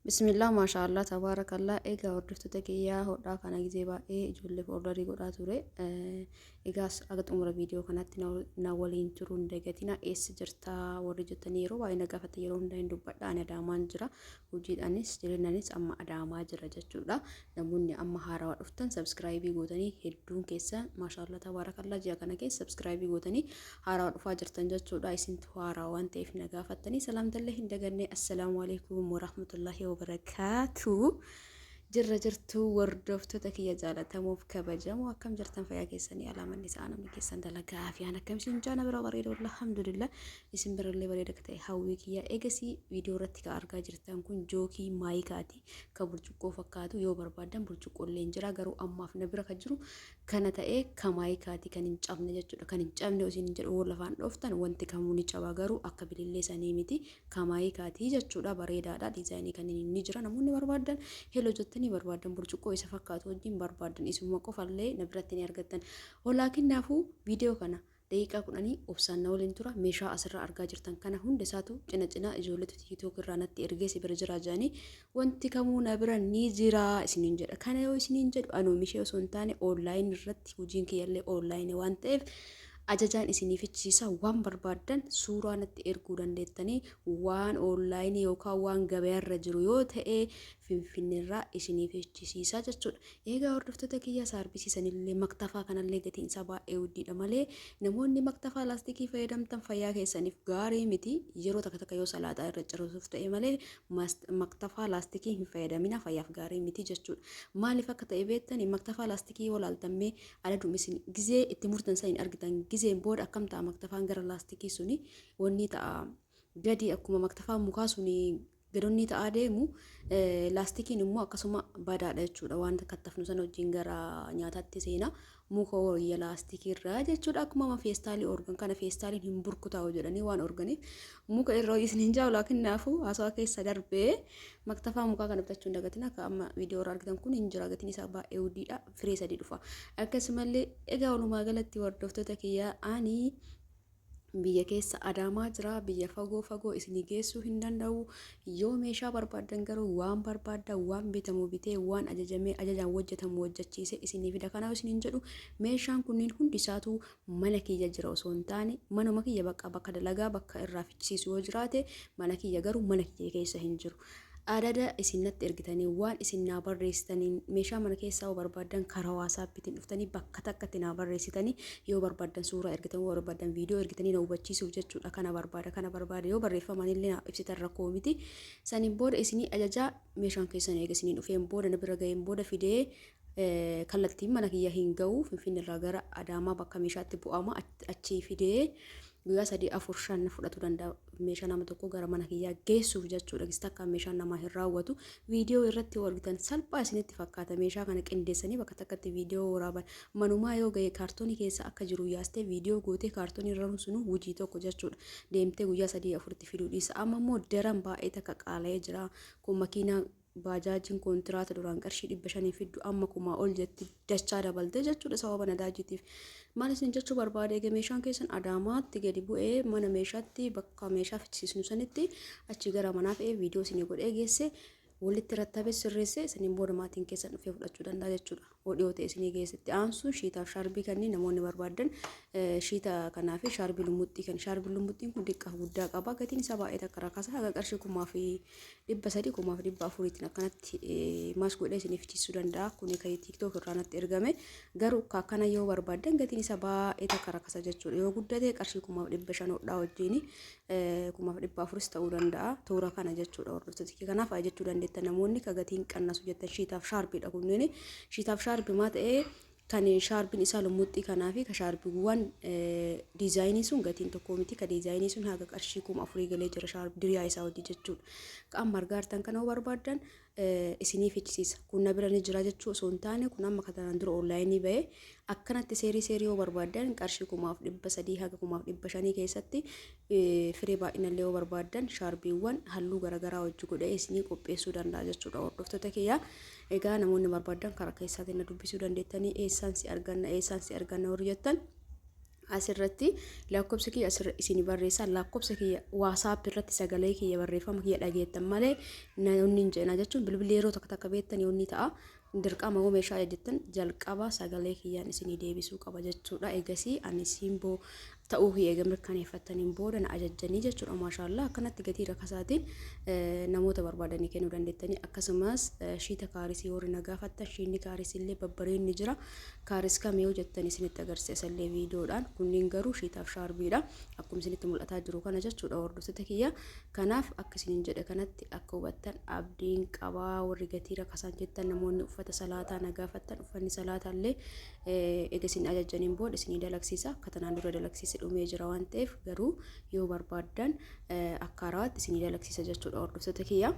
Bismillah maashaallah tabaarakallah. Egaa hordoftoota kiyyaa, hodhaa kana gizee baay'ee ijoolleef ordarii godhaa ture. Egaa aga xumura viidiyoo kanatti na waliin turuu hin dagatina. Eessa jirtaa warri jettanii yeroo baay'ee na gaafata, yeroo hundaa hin dubbadha. Ani Adaamaan jira. Hojiidhaanis jireenyaanis amma Adaamaa jira jechuudha. Namoonni amma haarawaa dhuftan subscribe gootanii, hedduun keessan maashaallah tabaarakallah ji'a kana keessa subscribe gootanii haarawaa dhufaa jirtan jechuudha. Isintu haarawaa waan ta'eef na gaafattanii salaamtallee hin daganne. Assalaamu alaikum warahmatullahi wabarakaatu. Jirra jirtuu hordoftoota kiyya jaalatamoof kabajamoo, akkam jirtan? Fayyaa keessanii? Alaamanni sa'a namni keessan dalagaa fi aan akkam isin jaana bira bareeda, alhamdulillah, isin birallee bareeda akka ta'e hawwii kiyya. Egasii viidiyoo irratti kan argaa jirtan kun jookii maayikaati, ka burcuqqoo fakkaatu. Yoo barbaaddan burcuqqoollee hin jira, garuu ammaaf na bira kan jiru kana ta'ee, ka maayikaati, kan hin cabne jechuudha. Kan hin cabne isin jedhu, yoo lafaan dhooftan wanti kamuu ni caba, garuu akka bilillee sanii miti, ka maayikaatii jechuudha. Bareedaadha. Diizaayinii kan inni jira. Namoonni barbaadan heloo jettanii barbaadan burcuqqoo isa fakkaatu wajjin, barbaadan isuma qofallee na biratti ni argattan. Walaakinnaafuu viidiyoo kana daqiiqaa 10 obsaan na waliin tura. Meeshaa asirraa argaa jirtan kana hunda isaatu cina cinaa ijoolletu TikTok irraa natti ergee si bira jira jedhanii, wanti kamuu na bira ni jira isiniin jedha. Kana yoo isiniin jedhu anuu mishee osoo hin taane, online irratti hojiin kiyyallee online waan ta'eef ajajaan isinii fichisiisa. Waan barbaaddan suuraa natti erguu dandeettanii, waan online yookaan waan gabaarra jiru yoo ta'e Finfinneerraa isinii fichisiisa jechuudha. Egaa hordoftoota kiyya, saarbisiisanillee maktafaa kanallee gatiin isaa baay'ee guddiidha malee, namoonni maktafaa laastikii fayyadamtan fayyaa keessaniif gaarii miti. Yeroo takka takka yoo salaaxaa irra ciruuf ta'e malee maktafaa laastikii hin fayyadamina, fayyaaf gaarii miti jechuudha. Maaliif akka ta'e beektani? Maktafaa laastikii yoo laaltammee adadum isin gizee itti murtan san hin argitan. Gizeen booda akkam ta'a? Maktafaan gara laastikii suni wanni ta'a gadi, akkuma maktafaa mukaa suni gadonni ta'aa deemu, laastikiin immoo akkasuma badaadha jechuudha. Waan kattafnu sana wajjin gara nyaataatti seena. Muka wayya laastikii irraa jechuudha. Akkuma amma feestaalii organ kana, feestaaliin hin burkutaa'u jedhanii waan organiif muka irra isin hin jaa'u. Laakinnaafu haasawaa keessa darbee, maktafaa mukaa kana bitachuu hin dagatin. Akka amma viidiyoo irraa argitan kun hin jira. Gatiin isaa baay'ee guddiidha. Firee sadii dhufa. Akkasumallee egaa walumaa galatti hordoftoota kiyyaa, ani biyya keessa Adaamaa jira. Biyya fagoo fagoo isinii geessuu hin danda'u. Yoo meeshaa barbaaddan garuu waan barbaaddan, waan bitamu bitee, waan ajajamee ajajaan hojjetamu hojjechiise isinii fida. Kanaaf isiniin jedhu, meeshaan kunniin hundi isaatu mana kiyya jira osoo hin taane, manuma kiyya bakka bakka dalagaa bakka irraa fichisiisu yoo jiraate mana kiyya, garuu mana kiyya keessa hin jiru. Adada isin natti ergitanii, waan isin naa barreessitaniin, meeshaa mana keessaa yoo barbaaddan karaa WhatsAppiitiin dhuftanii bakka takkatti naa barreessitanii, yoo barbaaddan suuraa ergitan, yoo barbaaddan viidiyoo ergitanii na hubachiisuuf jechuudha. Kana barbaada, kana barbaada yoo barreeffamaan illee naa ibsitan rakkoo miti. Saniin booda isinii ajajaa. Meeshaan keessan eega isinii dhufeen booda, na bira ga'een booda, fidee kallattiin mana kiyya hin ga'u. Finfinneerraa gara Adaamaa bakka meeshaatti bu'ama. Achii fidee guyyaa 3, 4, 5 fudhatu danda'a meeshaa nama tokko gara mana kiyyaa geessuuf jechuudha. Takka meeshaan namaa hin raawwatu. Viidiyoo irratti yoo argitan salphaa isinitti fakkaata. Meeshaa kana qindeessanii bakka takkatti viidiyoo waraaban, manumaa yoo ga'e kaartoonii keessa akka jiru yaastee viidiyoo gootee kaartoonii irra sunuu hojii tokko jechuudha. Deemtee guyyaa 3 4tti fiduu dhiisa. Amma immoo daran baay'ee takka qaala'ee jira. Kun makiinaa baajaajiin koontiraata duraan qarshii 500 fiddu amma kumaa ol jetti, dachaa dabalte jechuudha sababa nadaajitiif. Maal isin jechuu barbaade? Egaa meeshaan keessan Adaamaatti gadi bu'ee mana meeshaatti bakka meeshaa fichisiisnu sanitti achi gara manaa fe'ee viidiyoo isinii godhee geesse, walitti rattabee sirreessee, isiniin booda maatiin keessan dhufee fudhachuu danda'a jechuudha. Hoo dhiyoo ta'e isinii geessetti aansuun shiitaaf shaarbii kanneen namoonni barbaadan, shiita kanaa fi shaarbii lummuxxii kan shaarbii lummuxxiin kun xiqqaaf guddaa qaba. Gatiin isaa baay'ee takka rakasa, haga qarshii 1300, 1400tiin akkanatti maas godhee isiniif fichisiisuu danda'a. Kuni kan TikTok irraa natti ergame, garuu akkana yoo barbaaddan gatiin isaa baay'ee takka rakasa jechuudha. Yoo guddate qarshii 1500 hodhaa wajjin 1400s ta'uu danda'a toora kana jechuudha hordoftoota. Kanaaf jechuu dandeettan, namoonni ka gatiin qannasu jettan, shiitaaf shaarbiidha kunneen. Shiitaaf shaarbi maa ta'ee, kan shaarbiin isaa lummuxxii kanaa fi ka shaarbiiwwan diizaayinii sun gatiin tokko miti. Ka diizaayinii sun haga qarshii 4000 galee jira, shaarbi diriyaa isaa hojii jechuudha. Ka amma argaartan kana yoo barbaaddan isinii fichisiisa. Kun na bira ni jira jechuu osoo hin taane, kun amma kanaan dura onlaayinii bahee akkanatti seerii seerii yoo barbaaddan qarshii 1300 haga 1500 keessatti, firee baay'inallee yoo barbaaddan shaarbiiwwan halluu garaagaraa hojii godhee isinii qopheessuu danda'a jechuudha hordoftoota kiyya. Egaa namoonni barbaaddan karaa keessaatiin na dubbisuu dandeettanii, eessaan si arganna, eessaan si arganna warri jettan. Asirratti lakkoofsa kiyya asirra isin barreessa. Lakkoofsa kiyya WhatsApp irratti sagalee kiyya, barreeffama kiyya dhageettan malee namni hin jedhina jechuun bilbilli yeroo takka takka beektan yoo inni ta'a. Dirqama yoo meeshaa jettan jalqaba sagalee kiyyaan isinii deebisuu qaba jechuudha. Egasii ani simboo ta'uu kiyya eega mirkaneeffattaniin booda na ajajjanii jechuudha. Maashaallah, akkanatti gatii rakasaatiin namoota barbaadanii kennuu dandeettanii. Akkasumas shiita kaarisii warri na gaafattan, shiinni kaarisii illee babbareedni jira. Kaaris kam yoo jettan isinitti agarsiisa illee viidiyoodhaan. Kunniin garuu shiitaaf shaarbiidha. Akkuma isinitti mul'ataa jiru kana jechuudha, hordoftoota kiyya. Kanaaf akka isiniin jedhe kanatti akka hubattan abdiin qabaa. Warri gatii rakasaan jettan, namoonni uffata salaataa na gaafattan, uffanni salaataa illee eega isin ajajjaniin booda isinii dalagsiisa. Akka tanaan dura dalagsiise dhumee jira waan ta'eef, garuu yoo barbaaddan akka haarawaatti isinii dalagsiisa jechuudha, hordoftoota kiyya.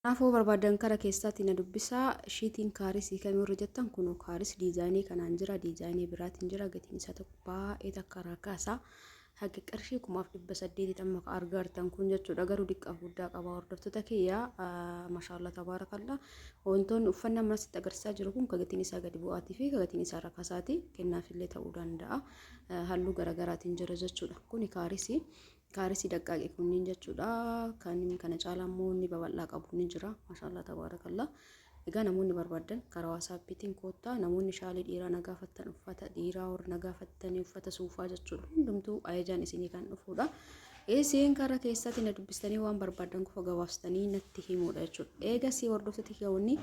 Kanaafuu barbaadan kara keessaatti na dubbisaa. Shiitiin kaarisii kamii warri jettan, kunoo kaaris diizaayinii kanaan jira, diizaayinii biraatiin jira. Gatiin isaa tokko baay'ee takka rakasa. Haga qarshii 1800 amma ka argaartan kun jechuudha. Garuu diqqaaf guddaa qaba, hordoftoota kiyya. Mashaalla, tabaarakalla. Wantoonni uffannaa mana sitti agarsiisaa jiru kun ka gatiin isaa gadi bu'aatii fi ka gatiin isaa rakasaati. Kennaafillee ta'uu danda'a. Halluu garaagaraatiin jira jechuudha. Kuni kaarisii. Kaarisii daqqaaqe kunniin jechuudha. Kan kana caalaa immoo inni babal'aa qabu ni jira. Mashaalla, tabaarakalla. Egaa namoonni barbaadan karaa WhatsAppiitiin koottaa. Namoonni shaalii dhiiraa na gaafattan, uffata dhiiraa warri na gaafattanii, uffata suufaa jechuudha. Hundumtuu ajajaan isinii kan dhufuudha. Isin karaa keessatti na dubbistanii waan barbaadan qofa gabaabsitanii natti himuudha jechuudha. Eegasii hordoftoota kiyyoonni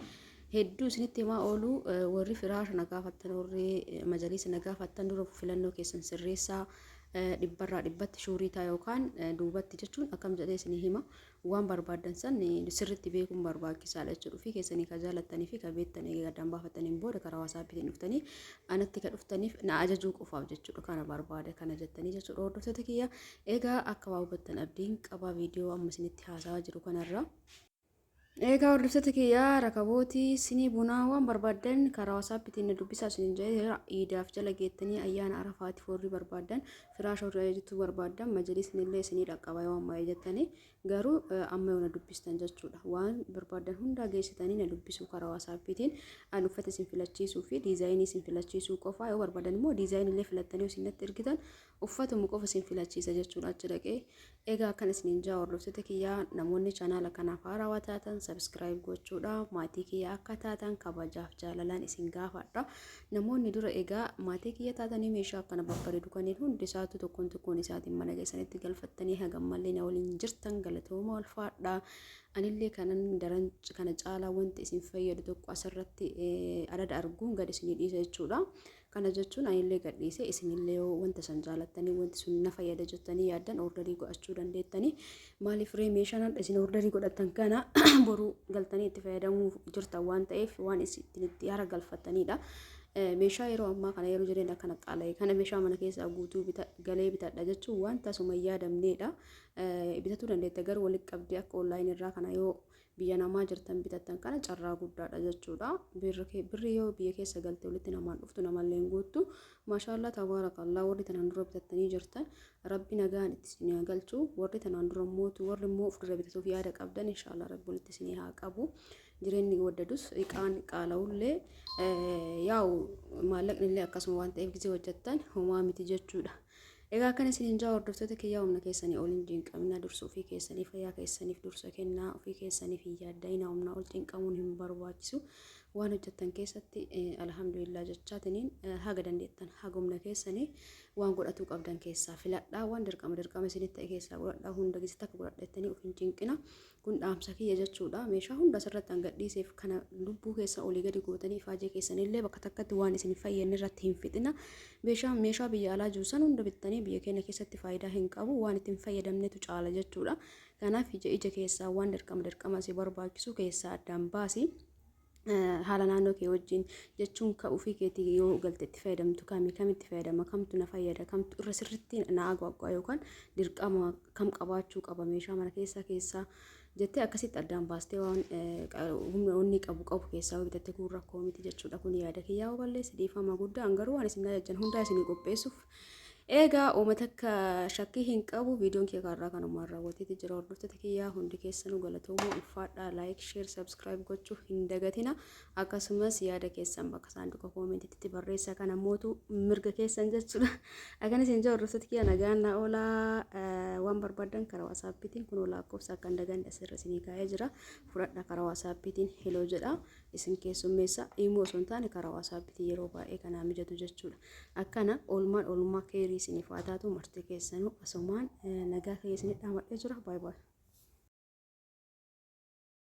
hedduu isinitti himaa oolu, warri firaasha na gaafattan, warri majaliisa na gaafattan, dura filannoo keessan sirreessaa. Dhibbarraa dhibbatti shuuriitaa yookaan duubatti jechuun akkam jedhee isinii hima, waan barbaaddan san sirritti beekuun barbaachisaadha jechuudha. Ofii keessanii ka jaalattanii fi ka beektan eega addaan baafattaniin booda karaa WhatsAppiitiin dhuftanii anatti ka dhuftaniif na ajajuu qofaaf jechuudha. Kana barbaada kana jettanii jechuudha, hordoftoota kiyya. Egaa akka waa hubattan abdiin qaba viidiyoo amma isinitti haasawaa jiru kanarra. Egaa hordoftoota kiyyaa, rakabootii, sinii bunaa waan barbaaddan karaa WhatsAppiitiin na dubbisaa isiniin jedheera. Iidaaf jala geettanii, ayyaana Arafaatiif warri barbaaddan, firaasha warri ajajachuu barbaaddan, majalisni illee isinii dhaqqaba yoo amma jettanii, garuu amma yoo na dubbistan jechuudha. Waan barbaaddan hundaa geessitanii na dubbisuu karaa WhatsAppiitiin. An uffata isin filachiisuu fi diizaayinii isin filachiisuu qofaa. Yoo barbaadan immoo diizaayinii illee filattanii isin natti ergitan, uffatuma qofa isin filachiisa jechuudha achi dhaqee. Egaa akkan isiniin jaa, hordoftoota kiyyaa, namoonni chaanaala kanaaf haarawaa taatan subscribe gochuudha maatii kiyya akka taatan kabajaaf jaalalaan isin gaafadha. Namoonni dura egaa maatii kiyya taatanii meeshaa akkana babbareedu kanneen hundi isaatu tokkoon tokkoon isaatiin mana keessanitti galfattanii hagammallee na waliin jirtan, galatooma, ulfaadha. Anillee kanan daran kana caalaa wanti isin fayyadu tokko asirratti adada arguun gad isinii dhiisa jechuudha. Kana jechuun anillee gadhiisee isinillee yoo wanta san jaalattanii, wanti sun na fayyada jettanii yaaddan, orderii godhachuu dandeettanii. Maaliif ree? Meeshaan har'a isin orderii godhattan kana boruu galtanii itti fayyadamuu jirtan waan ta'eef, waan isin itti hara galfattanidha. Meeshaa yeroo ammaa kana, yeroo jireenya kana qaala'e kana, meeshaa mana keessaa guutuu galee bitadha jechuun waan tasuma hin yaadamneedha. Bitatuu dandeetta, garuu walitti qabdee akka onlaayinii irraa kana yoo biyya namaa jirtan bitattan kana carraa guddaadha jechuudha. Birri yoo biyya keessa galte walitti namaan dhuftu, namallee hin guuttu. Maashaallah, tabaarakallah, warri tanaan dura bitattanii jirtan Rabbi nagaan itti isin haa galchu. Warri tanaan dura mootu, warri immoo of dura bitatuuf yaada qabdan, inshaallah Rabbi walitti isin haa qabu. Jireenyi waddadus, iqaan qaala'ullee, yaa'u maallaqni illee akkasuma waan ta'eef gizee hojjettan homaa miti jechuudha. Egaa akkana isiniin jaa, hordoftoota kiyyaa, humna keessanii ol hin cinqamina. Dursa ofii keessanii, fayyaa keessaniif dursa kennaa. Ofii keessaniif hin yaadda'ina. Humnaa ol cinqamuun hin barbaachisu. Waan hojjettan keessatti alhamdulillah jechaatiniin haga dandeettan, haga humna keessanii waan godhatuu qabdan keessaa filadhaa. Waan dirqama dirqama isinitti ta'e keessaa godhadhaa. Hunda gisi takka godhadha jettanii of hin cinqina. Kun dhaamsa kiyya jechuudha. Meeshaa hunda asirratti an gadhiiseef kana, lubbuu keessa olii gadi gootanii ifaajee keessanillee bakka takkatti waan isin fayyadne irratti hin fixina. Meeshaa biyya alaa jiru san hunda bittanii biyya keenya keessatti faayidaa hin qabu. Waan ittiin fayyadamnetu caala jechuudha. Kanaaf ija ija keessaa waan dirqama dirqama si barbaachisu keessaa addaan baasi. Haala naannoo kee wajjin jechuun ka ofii keetii yoo galte itti fayyadamtu kami, kamitti fayyadama, kamtu na fayyada, kamtu irra sirritti na agwaagwaa yookaan dirqama kam qabaachuu qaba meeshaa mana keessaa keessaa jettee akkasitti addaan baastee waan humna onni qabu qabu keessaa yoo bitatte kun rakkoo miti jechuudha. Kun yaada kiyyaa, yoo balleesse dhiifama guddaa. Garuu waan isin ajajjan hundaa isinii qopheessuuf Egaa ooma takka shakkii hin qabu viidiyoon kee kaarraa kanumaan raawwateeti jira hordoftoota kiyyaa hundi keessanuu galatoomaa ulfaadhaa like share subscribe gochuu hin dagatina akkasumas yaada keessan bakka saanduqa koomentiitti barreessa kana mootu mirga keessan jechuudha. Akkana isin jaa hordoftoota kiyya nagaan naa oolaa waan barbaadan karaa wasaappiitiin kunoo lakkoofsa akka hin daganne asirra isinii kaa'ee jira fudhadha karaa wasaappiitiin heloo jedha. Isin keessummeessa imo osoo hin taane karaa WhatsApptiin yeroo baay'ee kanaa mijatu jechuudha. Akkana oolmaan oolmaa keerii isiniif haa taatu marti keessanuu asumaan nagaa kee isinit dhaamadhee jira. Baay baay.